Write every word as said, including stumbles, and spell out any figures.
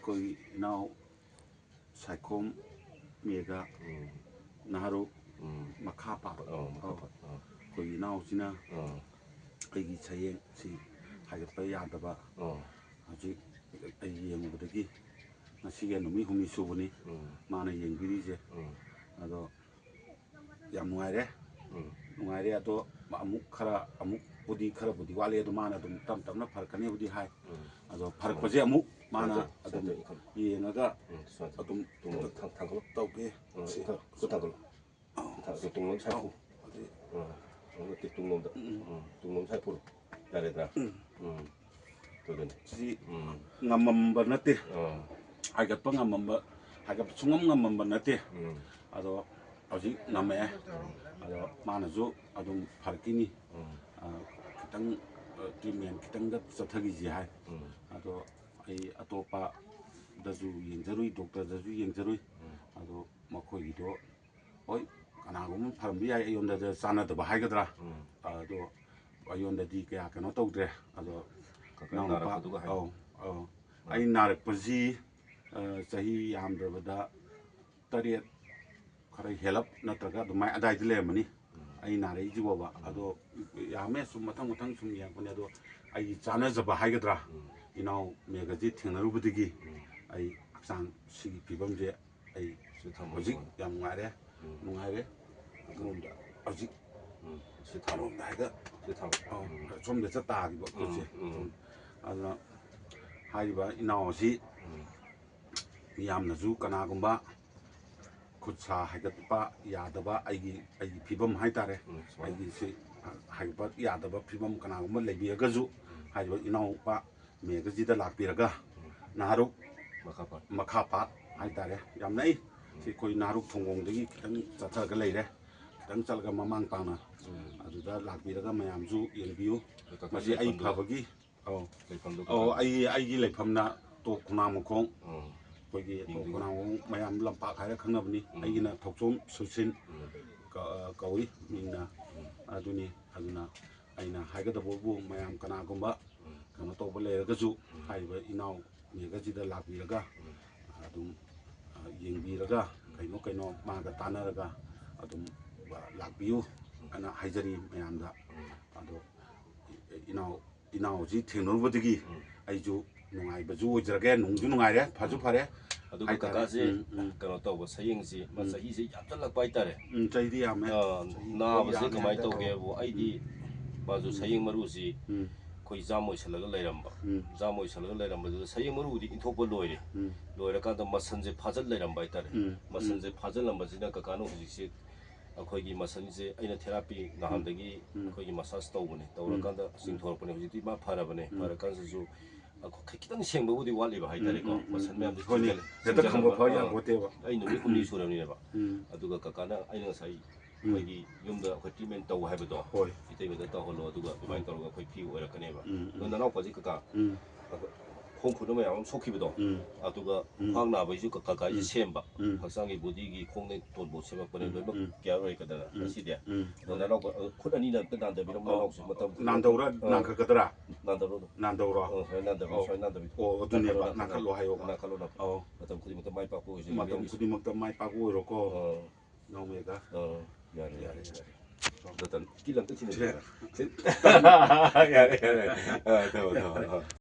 ꯑꯩꯈꯣꯏꯒꯤ ꯏꯅꯥꯎ ꯁꯥꯏꯈꯣꯝ ꯃꯦꯒ ꯎꯝ꯫ ꯅꯍꯥꯔꯨ ꯎꯝ꯫ ꯃꯈꯥ ꯄꯥꯕ꯫ ꯑꯧ, ꯃꯈꯥ ꯑꯧ꯫ ꯄꯥꯕ꯫ ꯑꯧ꯫ ꯑꯩꯈꯣꯏꯒꯤ ꯏꯅꯥꯎꯁꯤꯅ ꯑꯧ꯫ ꯑꯩꯒꯤ ꯁꯌꯦꯡꯁꯤ ꯍꯥꯏꯒꯠꯄ ꯌꯥꯗꯕ ꯑꯧ꯫ ꯍꯧꯖꯤꯛ ꯑꯩ ꯌꯦꯡꯕꯗꯒꯤ ꯉꯁꯤꯒ ꯅꯨꯃꯤꯠ ꯍꯨꯝꯅꯤ ꯁꯨꯕꯅꯤ ꯎꯝ꯫ ꯃꯥꯅ ꯌꯦꯡꯕꯤꯔꯤꯁꯦ꯫ ꯎꯝ꯫ ꯑꯗꯣ ꯌꯥꯝ ꯅꯨꯡꯉꯥꯏꯔꯦ꯫ ꯎꯝ꯫ ꯅꯨꯡꯉꯥꯏꯔꯦ꯫ ꯑꯗꯣ ꯑꯃꯨꯛ ꯈꯔ, ꯑꯃꯨꯛꯄꯨꯗꯤ ꯈꯔꯕꯨꯗꯤ ꯋꯥꯠꯂꯤ꯫ ꯑꯗꯣ ꯃꯥꯅ ꯑꯗꯨꯝ ꯇꯞ ꯇꯞꯅ ꯐꯔꯛꯀꯅꯤꯕꯨꯗꯤ ꯍꯥꯏ꯫ ꯎꯝ꯫ ꯑꯗꯣ ꯐꯔꯛꯄꯁꯦ ꯑꯃꯨꯛ ꯃꯥꯅ ꯁꯨꯃꯥꯏꯅ ꯑꯗꯨꯝ ꯇꯧ-, ꯏꯟꯈꯠꯂꯣ꯫ ꯌꯦꯡꯉꯒ ꯎꯝ, ꯁꯨꯃꯥꯏꯅ ꯇꯧ-, ꯑꯗꯨꯝ ꯇꯨꯡꯂꯣꯝꯗ ꯊꯥꯡ-, ꯊꯥꯡꯒꯠꯂꯣ꯫ ꯇꯧꯒꯦ꯫ ꯎꯝ, ꯁꯤ꯫ ꯏꯟꯈꯠꯂꯣ꯫ ꯈꯨꯠ ꯊꯥꯡꯒꯠꯂꯣ꯫ ꯏꯟꯈꯠꯂꯣ꯫ ꯑꯗꯨ ꯇꯨꯡꯂꯣꯝ ꯁꯥꯏ ꯄꯨ꯫ ꯑꯗꯨꯗꯤ ꯎꯝ, ꯑꯗꯨꯒ ꯇꯨꯡꯂꯣꯝꯗ꯫ ꯎꯝ꯫ ꯎꯝ, ꯇꯨꯡꯂꯣꯝ ꯁꯥꯏ ꯄꯨꯔꯣ꯫ ꯌꯥꯔꯦꯗ꯭ꯔꯥ? ꯎꯝ꯫ ꯎꯝ꯫ ꯑꯗꯨꯗꯨꯅꯤ꯫ ꯁꯤ ꯎꯝ꯫ ꯉꯝꯃꯝꯕ ꯅꯠꯇꯦ꯫ ꯑꯥ꯫ ꯍꯥꯏꯒꯠꯄ ꯉꯝꯃꯝꯕ, ꯍꯥꯏꯒꯠꯄ ꯁꯨꯡꯉꯝ ꯉꯝꯃꯝꯕ ꯅꯠꯇꯦ꯫ ꯎꯝ꯫ ꯑꯗꯣ ꯍꯧꯖꯤꯛ ꯉꯝꯃꯛꯑꯦ꯫ ꯑꯗꯣ ꯃꯥꯅꯁꯨ ꯑꯗꯨꯝ ꯐꯔꯛꯈꯤꯅꯤ꯫ ꯎꯝ꯫ ꯑ, ꯈꯤꯇꯪ, ꯑ, treatment ꯈꯤꯇꯪꯒ ꯆꯠꯊꯈꯤꯁꯤ ꯍꯥꯏ꯫ ꯎꯝ꯫ ꯑꯗꯣ ꯑꯩ ꯑꯇꯣꯞꯄꯗꯁꯨ ꯌꯦꯡꯖꯔꯨꯏ, doctorꯗꯁꯨ ꯌꯦꯡꯖꯔꯨꯏ꯫ ꯎꯝ꯫ ꯑꯗꯣ ꯃꯈꯣꯏꯒꯤꯗꯣ ꯍꯣꯏ, ꯀꯅꯥꯒꯨꯝꯕ ꯐꯔꯝꯕ ꯌꯥꯏ, ꯑꯩꯉꯣꯟꯗꯗ ꯆꯥꯟꯅꯗꯕ ꯍꯥꯏꯒꯗ꯭ꯔꯥ? ꯎꯝ꯫ ꯑꯗꯣ ꯑꯩꯉꯣꯟꯗꯗꯤ ꯀꯌꯥ ꯀꯩꯅꯣ ꯇꯧꯗ꯭ꯔꯦ꯫ ꯑꯗꯣ ꯀꯀꯥ ꯏꯅꯥꯎꯅꯨꯄꯥ, ꯅꯥꯔꯛꯄꯗꯨꯒ ꯍꯥꯏ-, ꯑꯧ, ꯑꯧ꯫ ꯎꯝ꯫ ꯑꯩ ꯅꯥꯔꯛꯄꯁꯤ, ꯑ, ꯆꯍꯤ ꯌꯥꯝꯗ꯭ꯔꯕꯗ ꯇꯔꯦꯠ ꯈꯔ ꯍꯦꯜꯂꯞ ꯅꯠꯇ꯭ꯔꯒ ꯑꯗꯨꯃꯥꯏ ꯑꯗꯥꯏꯗ ꯂꯩꯔꯝꯃꯅꯤ꯫ ꯎꯝ꯫ ꯑꯩ ꯅꯥꯔꯛꯏꯁꯤ ꯐꯥꯎꯕ꯫ ꯎꯝ꯫ ꯑꯗꯣ ꯌꯥꯝꯃꯦ ꯁꯨꯝ ꯃꯊꯪ ꯃꯊꯪ ꯁꯨꯝ ꯌꯦꯡꯉꯛꯄꯅꯦ꯫ ꯑꯗꯣ ꯑꯩꯒꯤ ꯆꯥꯟꯅꯖꯕ ꯍꯥꯏꯒꯗ꯭ꯔꯥ? ꯎꯝ꯫ ꯏꯅꯥꯎ ꯃꯦꯒꯁꯤ ꯊꯦꯡꯅꯔꯨꯕꯗꯒꯤ ꯎꯝ꯫ ꯑꯩ ꯍꯛꯆꯥꯡ ꯁꯤꯒꯤ ꯐꯤꯕꯝꯁꯦ ꯑꯩ ꯁꯤ ꯊꯝꯃꯣ, ꯍꯧꯖꯤꯛ ꯊꯝꯃꯣ꯫ ꯌꯥꯝ ꯅꯨꯡꯉꯥꯏꯔꯦ꯫ ꯎꯝ꯫ ꯅꯨꯡꯉꯥꯏꯔꯦ꯫ ꯑꯃꯔꯣꯝꯗ ꯍꯧꯖꯤꯛ ꯎꯝ꯫ ꯁꯤ ꯊꯝꯃꯣ꯫ ꯑꯃꯔꯣꯝꯗ ꯍꯥꯏꯗ ꯁꯤ ꯊꯝꯃꯣ꯫ ꯑꯧ, ꯎꯝ꯫ ꯁꯣꯝꯗ ꯆꯠ ꯇꯥꯈꯤꯕ ꯎꯝ, ꯈꯨꯠꯁꯦ꯫ ꯎꯝ꯫ ꯁꯨꯝ꯫ ꯑꯗꯨꯅ ꯍꯥꯏꯔꯤꯕ ꯏꯅꯥꯎ ꯑꯁꯤ ꯎꯝ꯫ ꯃꯤꯌꯥꯝꯅꯁꯨ ꯀꯅꯥꯒꯨꯝꯕ ꯈꯨꯠ ꯁꯥ ꯍꯥꯏꯒꯠꯄ ꯌꯥꯗꯕ ꯑꯩꯒꯤ, ꯑꯩꯒꯤ ꯐꯤꯕꯝ ꯍꯥꯏꯇꯥꯔꯦ꯫ ꯎꯝ, ꯁꯨꯃꯥꯏꯅ꯫ ꯑꯩꯒꯤꯁꯤ ꯍꯥꯏꯒꯠꯄ ꯌꯥꯗꯕ ꯐꯤꯕꯝ ꯀꯅꯥꯒꯨꯝꯕ ꯂꯩꯕꯤꯔꯒꯁꯨ ꯎꯝ꯫ ꯍꯥꯏꯔꯤꯕ ꯏꯅꯥꯎꯄꯥ ꯃꯦꯒꯁꯤꯗ ꯂꯥꯛꯄꯤꯔꯒ ꯎꯝ꯫ ꯅꯍꯥꯔꯨꯛ ꯃꯈꯥ ꯄꯥꯠ꯫ ꯃꯈꯥ ꯄꯥꯠ ꯍꯥꯏꯇꯥꯔꯦ꯫ ꯌꯥꯝ ꯅꯛꯏ꯫ ꯎꯝ꯫ ꯁꯤ ꯑꯩꯈꯣꯏ ꯅꯍꯥꯔꯨꯛ ꯊꯣꯡꯒꯣꯡꯗꯒꯤ ꯈꯤꯇꯪ ꯆꯠꯊꯔꯒ ꯂꯩꯔꯦ꯫ ꯈꯤꯇꯪ ꯆꯠꯂꯒ ꯃꯃꯥꯡ ꯇꯥꯅ ꯎꯝ꯫ ꯑꯗꯨꯗ ꯂꯥꯛꯄꯤꯔꯒ ꯃꯌꯥꯝꯁꯨ ꯌꯦꯡꯕꯤꯌꯨ꯫ ꯀꯀꯥ ꯃꯁꯤ ꯑꯩ ꯂꯩꯐꯝꯗꯣ? ꯐꯕꯒꯤ ꯑꯧ꯫ ꯂꯩꯐꯝꯗꯣ ꯑꯧ, ꯀꯗꯥꯏꯗ? ꯑꯩ, ꯑꯩꯒꯤ ꯂꯩꯐꯝꯅ ꯇꯣꯞ ꯈꯣꯡꯅꯥꯡ ꯃꯈꯣꯡ꯫ ꯎꯝ꯫ ꯑꯩꯈꯣꯏꯒꯤ ꯇꯣꯞ ꯌꯦꯡꯕꯤꯌꯨ꯫ ꯈꯣꯡꯅꯥꯡ ꯃꯈꯣꯡ ꯃꯌꯥꯝ ꯂꯝꯄꯥꯛ ꯍꯥꯏꯔ ꯈꯪꯅꯕꯅꯤ꯫ ꯎꯝ꯫ ꯑꯩꯒꯤꯅ ꯊꯣꯛꯆꯣꯝ ꯁꯨꯁꯤꯟ ꯎꯝ꯫ ꯀ-, ꯀꯧꯏ ꯃꯤꯡꯅ꯫ ꯎꯝ꯫ ꯑꯗꯨꯅꯤ, ꯑꯗꯨꯅ ꯑꯩꯅ ꯍꯥꯏꯒꯗꯕꯕꯨ ꯃꯌꯥꯝ ꯀꯅꯥꯒꯨꯝꯕ ꯎꯝ꯫ ꯀꯩꯅꯣ ꯇꯧꯕ ꯂꯩꯔꯒꯁꯨ ꯎꯝ꯫ ꯍꯥꯏꯔꯤꯕ ꯏꯅꯥꯎ ꯃꯦꯒꯁꯤꯗ ꯂꯥꯛꯄꯤꯔꯒ ꯑꯗꯨꯝ, ꯑ, ꯌꯦꯡꯕꯤꯔꯒ ꯀꯩꯅꯣ ꯀꯩꯅꯣ ꯃꯥꯒ ꯇꯥꯟꯅꯔꯒ ꯑꯗꯨꯝ, ꯑ, ꯂꯥꯛꯄꯤꯌꯨ ꯍꯥꯏꯅ ꯍꯥꯏꯖꯔꯤ ꯃꯌꯥꯝꯗ꯫ ꯑꯗꯣ ꯏꯅꯥꯎ, ꯏꯅꯥꯎꯁꯤ ꯊꯦꯡꯅꯔꯨꯕꯗꯒꯤ ꯑꯩꯁꯨ ꯅꯨꯡꯉꯥꯏꯕꯁꯨ ꯑꯣꯏꯖꯔꯒꯦ, ꯅꯨꯡꯁꯨ ꯅꯨꯡꯉꯥꯏꯔꯦ, ꯐꯁꯨ ꯐꯔꯦ ꯑꯗꯨꯒ ꯍꯥꯏꯇꯥꯔꯦ꯫ ꯀꯀꯥꯁꯤ ꯎꯝ, ꯎꯝ꯫ ꯀꯩꯅꯣ ꯇꯧꯕ, ꯁꯌꯦꯡꯁꯤ ꯃꯥ ꯎꯝ꯫ ꯆꯍꯤꯁꯤ ꯌꯥꯝꯁꯜꯂꯛꯄ ꯍꯥꯏꯇꯥꯔꯦ꯫ ꯎꯝ, ꯆꯍꯤꯗꯤ ꯌꯥꯝꯃꯦ꯫ ꯑ, ꯆꯍꯤ ꯅꯥꯕꯁꯦ ꯌꯥꯝꯃꯦ ꯀꯃꯥꯏꯅ ꯍꯥꯏꯇꯥꯔꯦ꯫ ꯇꯧꯒꯦꯕꯨ, ꯑꯩꯗꯤ ꯎꯝ꯫ ꯃꯥꯁꯨ ꯎꯝ꯫ ꯁꯌꯦꯡ ꯃꯔꯨꯁꯤ ꯎꯝ꯫ ꯑꯩꯈꯣꯏ ꯖꯥꯝ ꯑꯣꯏꯁꯜꯂꯒ ꯂꯩꯔꯝꯕ꯫ ꯎꯝ꯫ ꯖꯥꯝ ꯑꯣꯏꯁꯜꯂꯒ ꯂꯩꯔꯝꯕꯗꯨꯗ ꯁꯌꯦꯡ ꯃꯔꯨꯗꯤ ꯏꯟꯊꯣꯛꯄ ꯂꯣꯏꯔꯦ꯫ ꯎꯝ꯫ ꯂꯣꯏꯔꯀꯥꯟꯗ ꯃꯁꯟꯁꯦ ꯐꯥꯖꯤꯜ ꯂꯩꯔꯝꯕ ꯍꯥꯏꯇꯥꯔꯦ꯫ ꯎꯝ꯫ ꯃꯁꯟꯁꯦ ꯐꯥꯖꯤꯜꯂꯝꯕꯁꯤꯅ ꯀꯀꯥꯅ ꯍꯧꯖꯤꯛꯁꯦ ꯑꯩꯈꯣꯏꯒꯤ ꯃꯁꯟꯁꯦ ꯑꯩꯅ ꯊꯦꯔꯥꯄꯤ ꯅꯍꯥꯟꯗꯒꯤ ꯎꯝ꯫ ꯑꯩꯈꯣꯏꯒꯤ ꯃꯁꯥꯖ ꯇꯧꯕꯅꯦ꯫ ꯎꯝ꯫ ꯇꯧꯔꯀꯥꯟꯗ ꯎꯝ꯫ ꯆꯤꯡꯊꯣꯔꯛꯄꯅꯦ꯫ ꯍꯧꯖꯤꯛꯇꯤ ꯃꯥ ꯐꯔꯕꯅꯦ꯫ ꯎꯝ꯫ ꯐꯔꯀꯥꯟꯗꯁꯨ ꯑꯩꯈꯣꯏ ꯈꯤꯇꯪ ꯁꯦꯡꯕꯕꯨꯗꯤ ꯋꯥꯠꯂꯤꯕ ꯍꯥꯏꯇꯥꯔꯦꯀꯣ꯫ ꯎꯝ, ꯎꯝ, ꯎꯝ, ꯃꯁꯟ ꯎꯝ꯫ ꯃꯌꯥꯝꯗꯣ ꯍꯣꯏꯅꯦ꯫ ꯆꯤꯡꯖꯜꯂ-, ꯍꯦꯛꯇ ꯈꯪꯕ ꯆꯤꯡꯖꯜꯂꯝꯕ-, ꯐꯥꯎ ꯑꯥ, ꯌꯥꯄꯣꯠꯇꯦꯕ꯫ ꯑꯩ ꯅꯨꯃꯤꯠ ꯍꯨꯝꯅꯤ ꯎꯝ꯫ ꯁꯨꯔꯕꯅꯤꯅꯦꯕ꯫ ꯎꯝ꯫ ꯑꯗꯨꯒ ꯀꯀꯥꯅ ꯑꯩꯅ ꯉꯁꯥꯏ ꯎꯝ꯫ ꯑꯩꯈꯣꯏꯒꯤ ꯌꯨꯝꯗ ꯑꯩꯈꯣꯏ ꯇ꯭ꯔꯤꯠꯃꯦꯟ ꯇꯧ ꯍꯥꯏꯕꯗꯣ, ꯍꯣꯏ꯫ ꯏꯇꯩꯃꯗ ꯇꯧꯍꯜꯂꯣ, ꯑꯗꯨꯒ ꯑꯗꯨꯃꯥꯏꯅ ꯎꯝ꯫ ꯇꯧꯔꯒ ꯑꯩꯈꯣꯏ ꯐ꯭ꯔꯤ ꯑꯣꯏꯔꯛꯀꯅꯦꯕ꯫ ꯎꯝ, ꯎꯝ꯫ ꯑꯗꯣ ꯅꯅꯥꯎꯄꯥꯁꯤ ꯀꯀꯥ, ꯎꯝ꯫ ꯑꯩꯈꯣꯏ ꯈꯣꯡ ꯈꯨꯠꯅ ꯃꯌꯥꯝ ꯑꯃ ꯁꯣꯛꯈꯤꯕꯗꯣ, ꯎꯝ꯫ ꯑꯗꯨꯒ ꯎꯝ꯫ ꯈ꯭ꯋꯥꯡ ꯅꯥꯕꯩꯁꯨ ꯀꯀꯥꯒꯤꯁꯦ ꯎꯝ꯫ ꯁꯦꯝꯕ, ꯎꯝ꯫ ꯍꯛꯆꯥꯡꯒꯤ ꯕꯣꯗꯤꯒꯤ ꯈꯣꯡꯗꯩ ꯇꯣꯟꯕꯧ ꯁꯦꯝꯃꯛꯄꯅꯦ, ꯎꯝ, ꯂꯣꯏꯅꯃꯛ ꯎꯝ꯫ ꯀꯤꯌꯥꯔ ꯑꯣꯏꯔꯛꯀꯗꯅ ꯎꯝ꯫ ꯉꯁꯤꯗꯤ꯫ ꯎꯝ꯫ ꯑꯗꯣ ꯅꯅꯥꯎꯄꯥ, ꯑ, ꯈꯨꯠ ꯑꯅꯤꯅ ꯑꯝꯇ ꯅꯥꯟꯗꯕꯤꯔꯝꯃꯣ ꯑꯣ, ꯅꯅꯥꯎꯁꯦ, ꯃꯇꯝ ꯈꯨꯗꯤꯡꯃꯛꯇ꯫ ꯅꯥꯟꯗꯧꯔ-, ꯑ, ꯅꯥꯟꯈꯠꯀꯗ꯭ꯔꯥ? ꯅꯥꯟꯗꯧꯔꯣ ꯑꯗꯨꯝ꯫ ꯅꯥꯟꯗꯧꯔꯣ? ꯑ, ꯁꯨꯃꯥꯏꯅ ꯅꯥꯟꯗꯕꯤ, ꯑꯣ, ꯁꯨꯃꯥꯏꯅ ꯅꯥꯟꯗꯕꯤ꯫ ꯑꯣ, ꯑꯗꯨꯅꯦꯕ, ꯅꯥꯟꯈꯠꯂꯣ, ꯅꯥꯟꯈꯠꯂꯣ ꯍꯥꯏꯌꯣꯕ꯫ ꯅꯥꯟꯈꯠꯂꯣ, ꯅꯥꯟꯈꯠꯂꯣ꯫ ꯑꯧ꯫ ꯃꯇꯝ ꯈꯨꯗꯤꯡꯃꯛꯇ ꯃꯥꯏ ꯄꯥꯛꯄ ꯑꯣꯏꯖꯒꯦ꯫ ꯃꯇꯝ ꯈꯨꯗꯤꯡꯃꯛꯇ ꯃꯥꯏ ꯄꯥꯛꯄ ꯑꯣꯏꯔꯣꯀꯣ꯫ ꯑ꯫ ꯅꯣꯡꯃꯩꯒ꯫ ꯑ, ꯌꯥꯔꯦ, ꯌꯥꯔꯦ, ꯌꯥꯔꯦ꯫ ꯗꯇꯟ, ꯀꯤꯂꯝꯇ ꯊꯤꯟꯅꯁꯤ꯫ ꯁꯦ꯫ ꯌꯥꯔꯦ, ꯌꯥꯔꯦ꯫ ꯑ, ꯊꯝꯃꯣ, ꯊꯝꯃꯣ, ꯊꯝꯃꯣ꯫